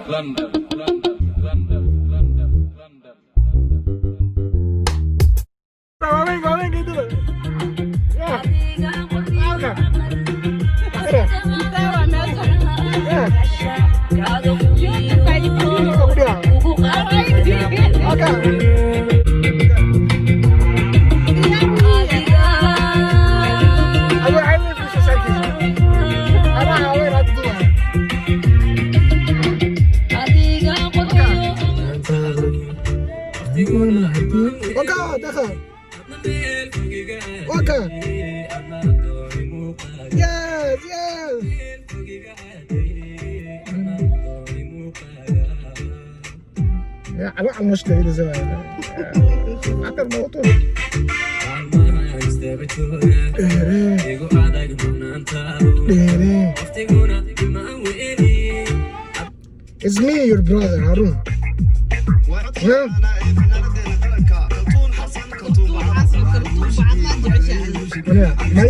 London, London, London, London, London. Waaweyn, waaweyn geedada. Yeah. Halka. Yeah. Yeah. Ku dhigaa. Halka. Adigo highway fusha saarkiisa. Anaa highway raad duwaa. Waka, daqa. Waka. Yes. يا على المشكلة اللي زمان حتى الموضوع dheere dheere. It's me, your brother Harun. Yeah. May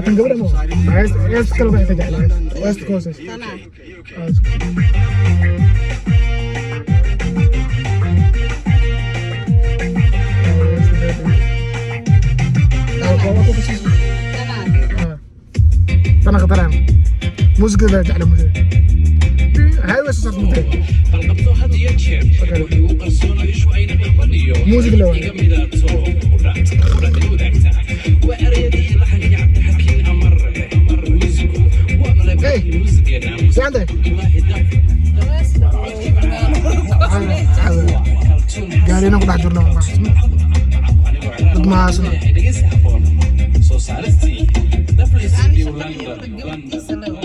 tan gabadha ma heesta kale waxay ka jeclahay heesta ka hooseysa. Tana khataraan muusikada jecla, muusikada highway soo saarta mutay muusig la waayo. Hey, fiican tahay. Gaarina ku dhex jirno, dad mahaasna. Soo saaristii Dafle Studio, London, London.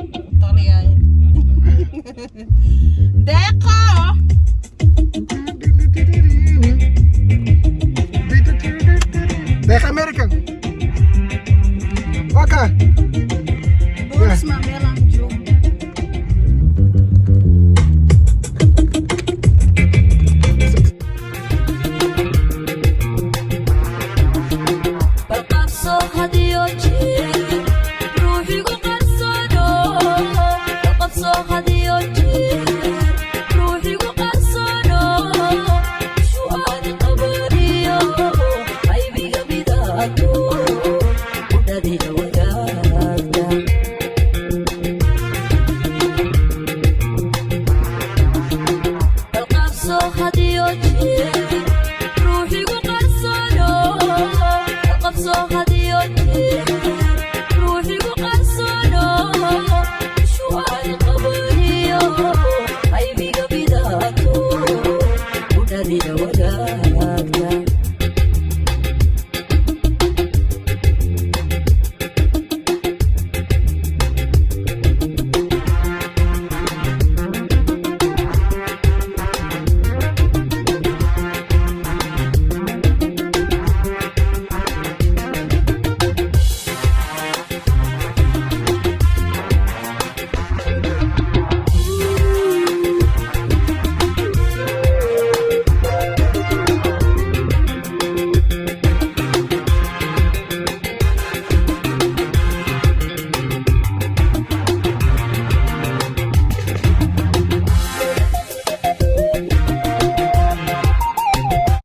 Deeqo. Deeq American waa kaa. Boolisma meelaan joogo. Balqabso hadiyo jeer ruuxigu qarsoono, balqabso hadiyo jeer.